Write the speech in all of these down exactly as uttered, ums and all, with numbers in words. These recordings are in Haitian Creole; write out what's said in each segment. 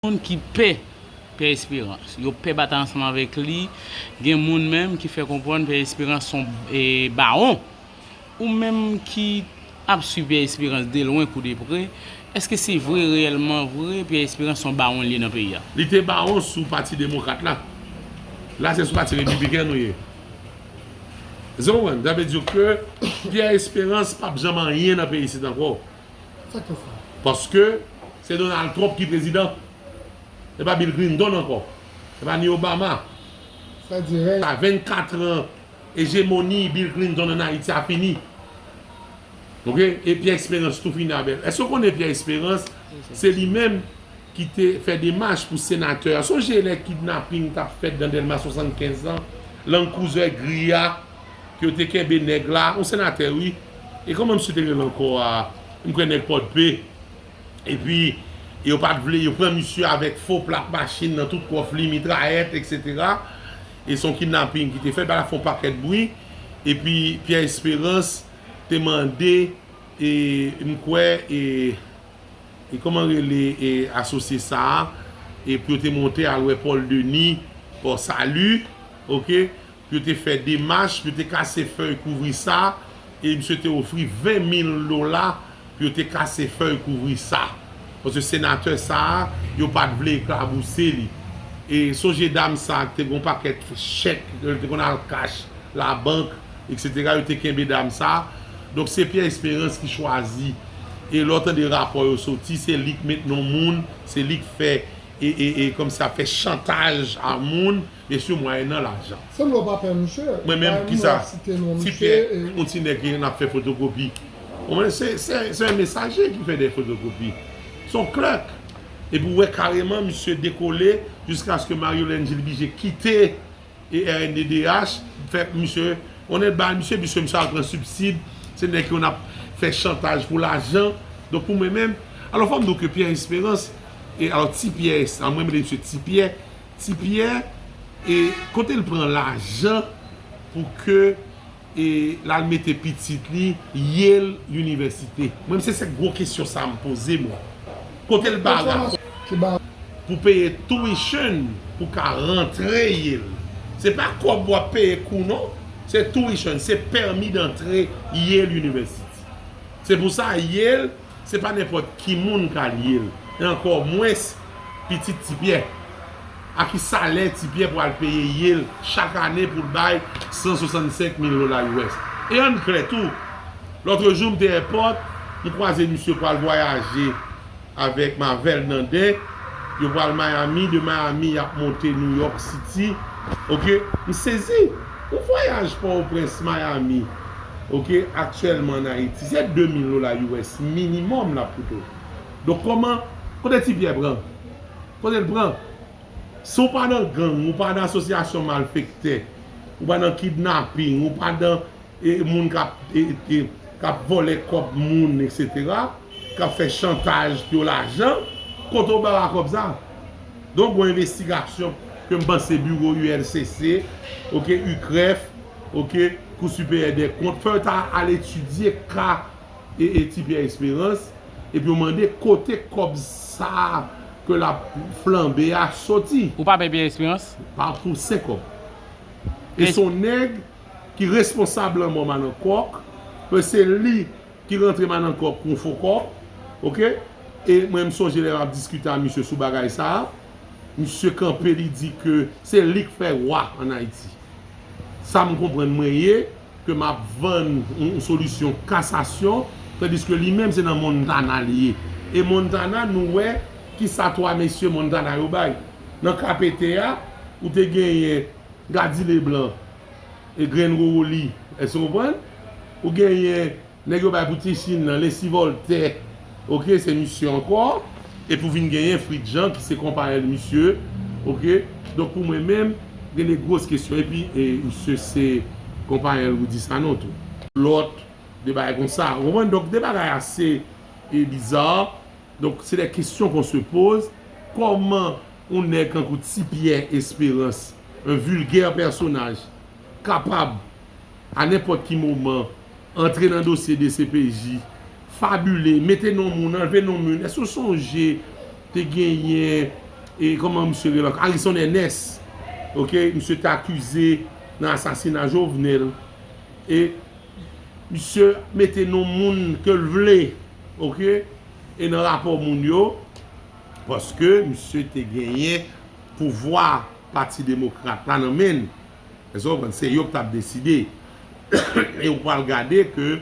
moun ki pè Pierre Espérance. Yo pè batay ansanm avèk li. Gen moun menm ki fè konprann Pierre Espérance se yon, e, bawon. Ou menm ki ap swiv Pierre Espérance de lwen kou de pre, èske se vre, reyèlman vre, Pierre Espérance se yon bawon li ye nan peyi a? Li te bawon sou Pati Demokrat la. La, se sou Pati Repibliken nou ye. Èske w konprann? Sa vle di ke Pierre Espérance p ap janm anyen nan peyi isit ankò. Sa k fè sa? Paske se Donald Trump ki prezidan. Se pa Bill Clinton ankò. Se pa ni Obama. Sa di rèy. A vennkat an, ejemoni Bill Clinton ann Ayiti a fini. Oke? E Pierre Espérance tou fini avè l. Èske w konnen Pierre Espérance, se li menm ki te fè demach pou senatè a? Sonje lè kidnaping t ap fèt nan Dèlma swasannkenz lan, Land Cruiser gri a, ke yo te kenbe nèg la, yon senatè wi. E kòman misye te rele ankò a? M kwè nèg Pòdpe. Epi, yo pa t vle, yo pran misye avèk fo plak machin nan tout kòf li, mitrayèt, etsetera. E se yon kidnaping ki te fèt, bagay la fè yon pakèt bri. Epi, Pierre Espérance te mande, e, m kwè, e, e kòman rele, e, asosye sa a, e pou yo te monte al wè Paul Denis, Port Salut, oke, pou yo te fè demach, pou yo te kase fèy kouvri sa, e misye te ofri ven mil dola pou yo te kase fèy kouvri sa. Paske senatè sa a, yo pa t vle eklabouse li. E sonje dam sa a ki te gen yon pakèt chèk, li te konn al kach, labank, etsetera, yo te kenbe dam sa a. Donk, se Pierre Espérance ki chwazi. E lè w tande rapò yo soti, se li k met non moun, se li k fè, e, e, e kòmsi ap fè chantaj a moun, mesye, mwayennan lajan. Sanble w pa pè misye. Mwen menm, kisa? Ti Pyè, yon ti nèg ki n ap fè fotokopi. Ou konprann? Se, se, se yon mesaje ki fè de fotokopi. Se yon klèk. Epi w wè kareman misye dekole jiskaske Mario Lengil blije kite e R N D D H, fè misye, onèt ba misye, misye, misye al pran sibsid, se nèg ki konn ap fè chantaj pou lajan. Donk pou mwen menm, alò fò m di w ke Pierre Espérance, e alò Ti Pyè, sa mwen rele misye Ti Pyè, Ti Pyè, e kote l pran lajan pou ke e l al mete pitit li Yale University. Mwen, se, se gwo kesyon sa a m poze m. Kote l ba la? Pou peye tuition pou ka rantre Yale. Se pa kòb w ap peye kou non, se tuition, se pèmi dantre Yale University. Se pou sa Yale, se pa nenpòt ki moun k al Yale, e ankò mwens pitit Ti Pyè. A ki salè Ti Pyè pral peye Yale chak ane pou l bay san swasannsenk mil dola U S? E ann klè tou, lòtrejou m te èpòt, m kwaze misye pral vwayaje avèk Marvel Nanden, yo pral Miami, de Miami y ap monte New York City. Oke, m sezi. Yon vwayaj Pòtoprens Miami, oke, aktyèlman ann Ayiti, se de mil dola U S minimòm l ap koute w. Donk kòman, kote Ti Pyè pran? Kote l pran? Si w pa nan gang, ou pa nan asosyasyon malfektè, ou pa nan kidnaping, ou pa nan, e, moun k ap, e, e, k ap vòlè kòb moun, etsetera, k ap fè chantaj pou yo lajan, kote w ba w a kòb sa? Donk, gon envestigasyon ke m panse biwo U L C C, oke, U C R E F, oke, Kou Siperyè dè Kont, fò yo ta al etidye ka e, e Ti Pyè Esperans, epi yo mande kote kòb sa a ke l ap flanbe a soti. Ou pa pè Pyè Esperans? Pa pou senk kòb. E se yon nèg ki responsab lanmò Manan Kòk, paske se li ki rantre Manan Kòk pou yon fo kòb, oke? E mwen, m sonje lè m ap diskite a misye sou bagay sa a, misye kanpe, li di ke se li k fè wa ann Ayiti. Sa m konprann mwen ye, ke m ap vann yon, yon solisyon kasasyon, tandiske li menm se nan Montana li ye. E Montana, nou wè kisa twa mesye Montana yo bay. Nan K P T a, ou te genyen Gady Leblanc e Grenn Rowoli, èske w konprann? Ou genyen nèg yo bay pou Ti Chin nan, Lesy Voltaire, oke, se misye ankò. Epi w vin genyen Fritz Jean ki se konpayèl misye, oke. Donk pou mwen menm, gen de gwos kesyon. Epi, e, misye se konpayèl Rudy Sanon tou. Lòt, de bagay konsa. Ou konprann? Donk de bagay ase, e, biza. Donk, c'est des questions qu'on se pose. Kòman yon nèg kankou Ti Pyè Esperans, un vulgaire personnage, kapab, a nenpòt ki moman, antre nan dosye D C P J, fabile, mete non moun, anlve non moun? Èske w sonje te genyen E kòman misye rele ankò? Arison Ernest. Oke, misye te akize nan asasina Jovenel. E misye mete non moun ke l vle, oke, e nan rapò moun yo, paske misye te genyen pouvwa Pati Demokrat la nan men l. Èske w konprann? Se yo k t ap deside. E w pral gade ke,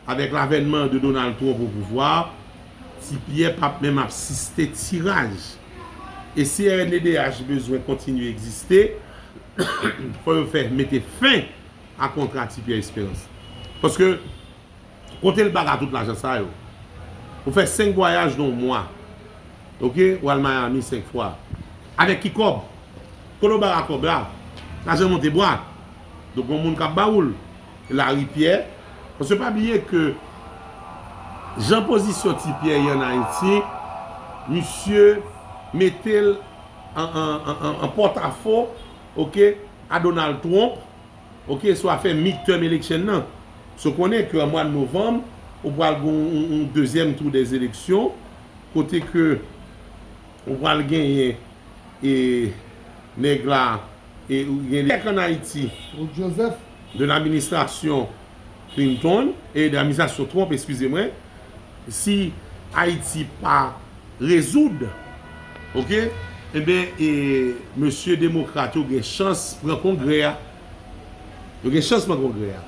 avèk lavènman de Donald Trump o pouvwa, Ti Pyè p ap menm asiste tiraj. E si R N D D H bezwen kontinye egziste, fò yo fè mete fen a kontra Ti Pyè Esperans. Paske, kote l ba tout lajan sa yo? Ou fè senk vwayaj nan yon mwa. Oke? Ou al Miami senk fwa. Avèk ki kòb? Kote w ba kòb la? Lajan monte bwa. Donk, yon moun k ap ba ou l. Laripyè. Paske pa bliye ke jan pozisyon Ti Pyè ye ann Ayiti, misye mete l an, an, an, an, an pòtafo, oke, a Donald Trump, oke, sou afè midterm election nan. Paske w konnen ke an mwa novanm, ou pral gen yon, yon, yon dezyèm tou dè eleksyon, kote ke ou pral genyen, e, nèg la, e, ou gen lèk ann Ayiti, Claude Joseph, de ladministrasyon Clinton, e de ladministrasyon Trump, eskize mwen, si Ayiti pa rezoud, oke, enben, e, mesye demokrat yo gen chans pran kongrè a. Yo gen chans pran kongrè a.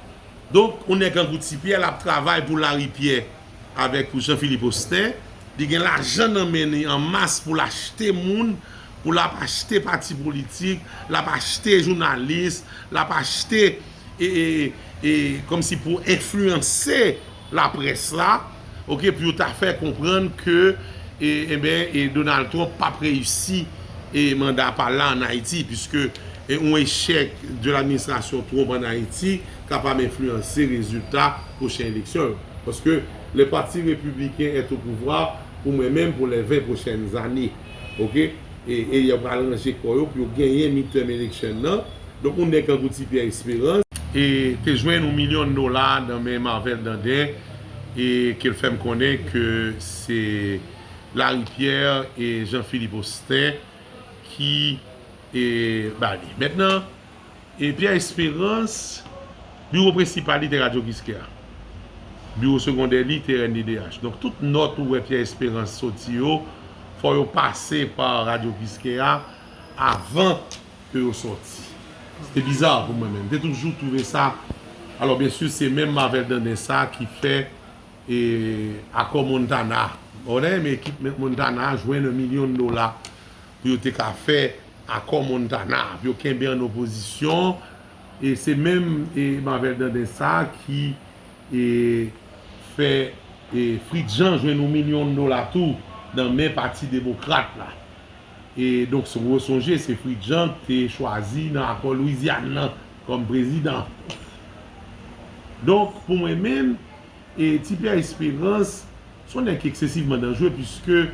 Donk, yon nèg tankou Ti Pyè, l ap travay pou Laripyè avèk pou Jean Philippe Austin. Li gen lajan nan men li an mas pou l achte moun, pou l ap achte pati politik, l ap achte jounalis, l ap achte, e, e, e, kòmsi pou enfliyanse laprès la, oke, pou yo ta fè konprann ke, e, enben, e, Donald Trump p ap reyisi, e, manda pa l la ann Ayiti, piske, e, yon echèk de ladministrasyon Trump ann Ayiti kapab enfliyanse rezilta pwochen eleksyon yo. Paske le Parti Républicain est au pouvoir pou mwen menm pou les vingt prochaines années. Oke? E, e y ap ranje kò yo pou yo genyen midterm election nan. Donk, yon nèg tankou Ti Pyè Esperans, e te jwenn yon milyon dola nan men Marvel Dandin, e ke l fè m konnen ke se Laripyè e Jean Philippe Austin ki, e, ba li. Mentnan, e Pyè Esperans, biwo prensipal li te Radyo Kiskeya. Biwo segondè li te R N D D H. Donk, tout nòt ou wè Pyè Esperans soti yo, fò yo pase pa Radyo Kiskeya avan ke yo sòti. Se te biza pou mwen menm. M te toujou twouve sa. Alò, byen si, se menm Marvel Dandin sa ki fè, e, akò Montana. Ou konnen, men ekip Montana jwenn yon milyon dola pou yo te ka fè akò Montana, pou yo kenbe an opozisyon. E se menm, e, Marvel Dandin sa ki, e, fè, e, Fritz Jean jwenn yon milyon dola tou nan men Pati Demokrat la. E donk, si w resonje, se Fritz Jean ki te chwazi nan akò Lwizyàn nan kòm prezidan. Donk, pou mwen menm, e Ti Pyè Esperans, se yon nèg ki eksesivman danjere, piske,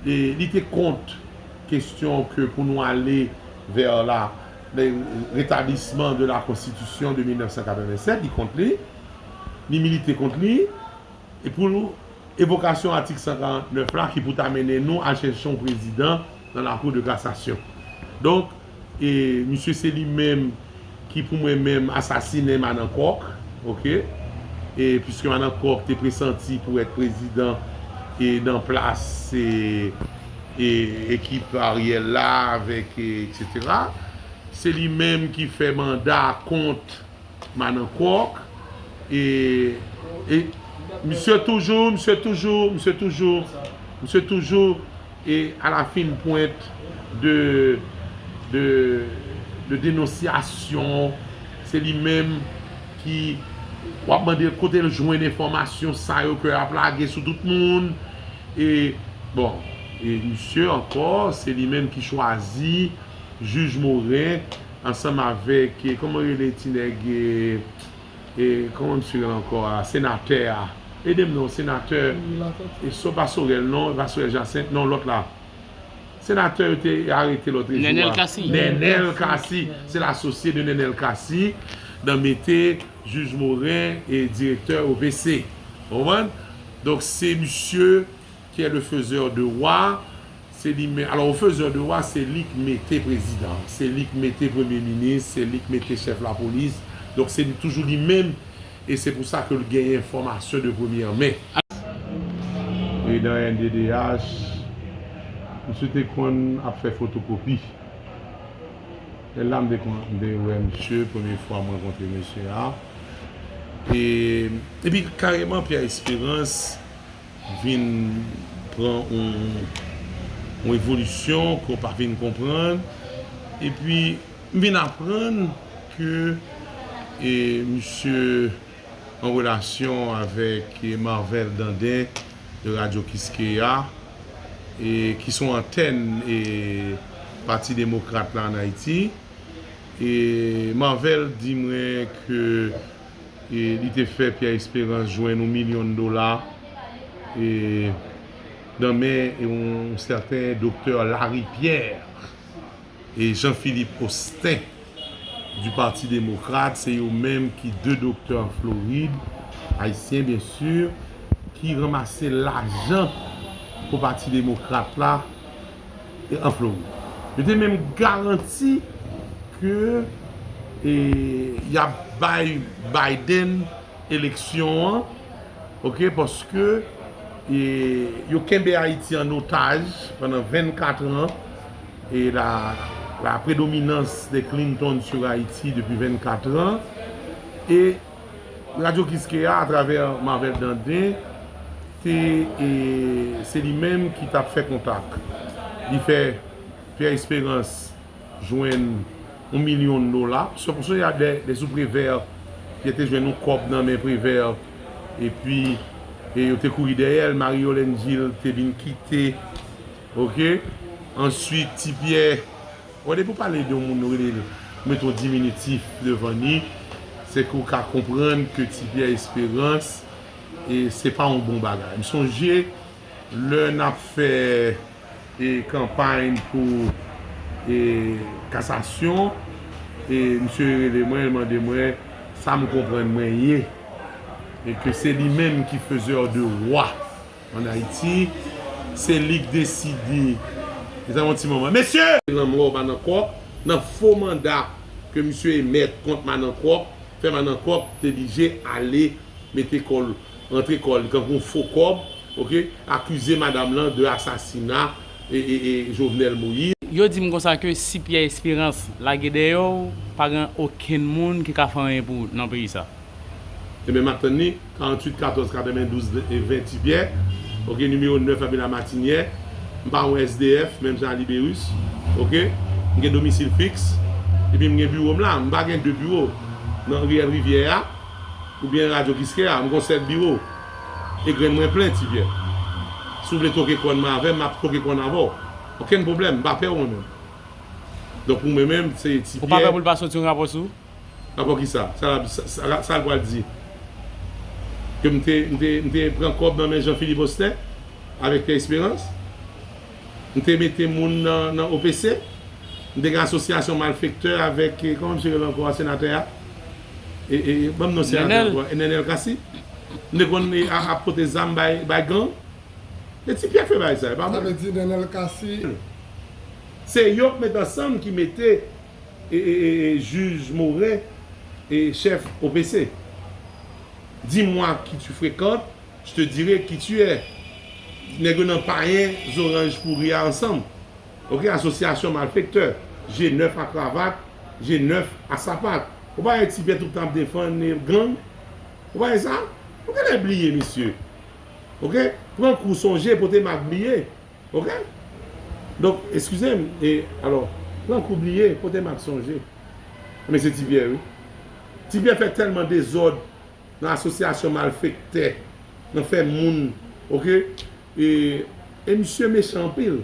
e, li te kont kestyon ke pou nou ale vè la, le rétablissement de la Constitution de mil nèf san katrevennsèt, li kont li, li milite kont li, e pou evokasyon atik san karant nèf la ki pou ta mennen nou al chèche yon prezidan nan lakou de kasasyon. Donk, e, misye se li menm ki pou mwen menm asasinen Madan Kòk, oke? E piske Madan Kòk te presanti pou èt prezidan e nan plas e, e ekip Ariel la avèk e, etsetera. Se li menm ki fè manda kont Madan Kòk, e, e misye toujou, misye toujou, misye toujou, misye toujou, e à la fine pointe de, de, de dénonciation. Se li menm ki, w ap mande l kote l jwenn enfòmasyon sa yo ke y ap lage sou tout moun. E, bon, e misye ankò, se li menm ki chwazi jij Morin ansanm avèk, e, kòman yo rele ti nèg, e, e, kòman misye rele ankò a? Senatè a. Ede m non, senatè. E so pa Sorel non, e pa Sorel Jacinthe, non, lòt la. Senatè yo te arete lòt jou a. Nenel Cassy. Nenel Cassy. Se l asosye de Nenel Cassy nan mete jij Morin e direktè O P C. Ou konprann? Donk, se misye ki est le faiseur de roi, Se li menm. Alò, au faiseur de roi, se li k mete prezidan, se li k mete premye minis, se li k mete chèf lapolis. Donk, se toujou li menm, e se pou sa ke l genyen enfòmasyon de premyè men. E nan N D D H, misye te konn ap fè fotokopi. E la, m te konn, m te wè misye, premye fwa m rankontre mesye a. E, epi, kareman, Pierre Espérance vin pran yon, yon evolisyon ke w pa vin konprann. Epi, m vin aprann ke, e, misye an relasyon avèk, e, Marvel Dandin de Radio Kiskeya, e, ki se yon antèn, e, Pati Demokrat la ann Ayiti. E Marvel di mwen ke, e, li te fè Pierre Espérance jwenn yon milyon dola, e, nan men yon sèten doktè Larry Pierre e Jean-Philippe Austin du Parti Démocrate, se yo menm ki de doktè an Florid, ayisyen byen si, ki ranmase lajan pou Pati Demokrat la, e, an Florid. Yo te menm garanti ke, e, y ap bay Biden eleksyon an, oke, paske, e, yo kenbe Ayiti an otaj pandan vennkat an, e la, la prédominance des Clinton sur Haïti depuis vennkat an, e Radio Kiskeya, atravè Marvel Dandin, te, e, se li menm ki t ap fè kontak. Li fè Pierre Espérance jwenn yon milyon dola. Se, se y a de, de sou Prevè, ki te jwenn yon kòb nan men Prevè, epi, e yo te kouri dèyè l, Marie Yolène Gilles te vin kite, oke? Answit, Ti Pyè, wè, depi w pale de yon moun, nou rele l, mete yon diminitif devan li, se ke w ka konprann ke Ti Pyè Esperans, e se pa yon bon bagay. M sonje, lè n ap fè, e, kanpay pou, e, kasasyon, e misye rele mwen, l mande mwen sa m konprann mwen ye, e ke se li menm ki faiseur de roi an Ayiti, se li k deside. Mezanmi, yon ti moman. Mesye! Lanmò Madan Kòk, nan fo manda ke misye emèt kont Madan Kòk, fè Madan Kòk te blije ale mete kò l, rantre kò l, tankou yon fo kòb, oke, akize madanm lan de asasina e, e, e Jovenel Moïse. Yo di m konsa ke si Pierre Espérance lage dèyè w, pa gen okenn moun ki ka fè anyen pou ou nan peyi sa. Ebyen, m ap tann li, karanntuit katòz katrevendouz ven Ti Pyè, oke, nimewo nèf Avenue Lamartinière. M pa yon S D F, menm jan a Liberus, oke? M gen domisil fiks, epi m gen biwo m la. M pa gen de biwo nan riyèl Rivyè a, oubyen Radyo Kiskeya, m gon sèl biwo. E grenn mwen plen, Ti Pyè. Si w vle twoke kòn mwen avè m, m ap twoke kòn avè w. Okenn pwoblèm, m pa pè w mwen menm. Donk, pou mwen menm, se Ti Pyè. Ou pa pè pou l pa soti yon rapò sou ou? Rapò kisa? Sa l ap, sa, sa, sa l pral di? Ke m te, m te, m te pran kòb nan men Jean Philippe Austin avèk Pierre Espérance? M te mete moun nan, nan O P C? M te gen asosyasyon malfektè avèk, e, kòman misye rele ankò a, senatè a? E, e, e, ban m non senatè ankò a, Nenel Cassy? M te konn, e, a, ap pote zam bay, bay gang? E Ti Pyè k fè bagay sa, e pa mwen. Sa vle di Nenel Cassy. Se yo k met ansanm ki mete e, e, e, e jij Morin e chèf O P C. Dis-moi qui tu fréquentes, je te dirai qui tu es. Nèg yo nan payen zoranj pouri a ansanm. Oke, asosyasyon malfektè. G nèf a kravat, G nèf a sapat. Ou pa wè Ti Pyè tout tan ap defann, e, gang? Ou pa wè sa? Ou genlè bliye, mesye. Oke? Pran kou sonje, pote mak bliye. Oke? Donk, eskize m, e, alò, pran kou bliye, pote mak sonje. Men se Ti Pyè, wi. Ti Pyè fè tèlman dezòd nan asosyasyon malfektè, nan fè moun, oke? E, e misye mechan anpil.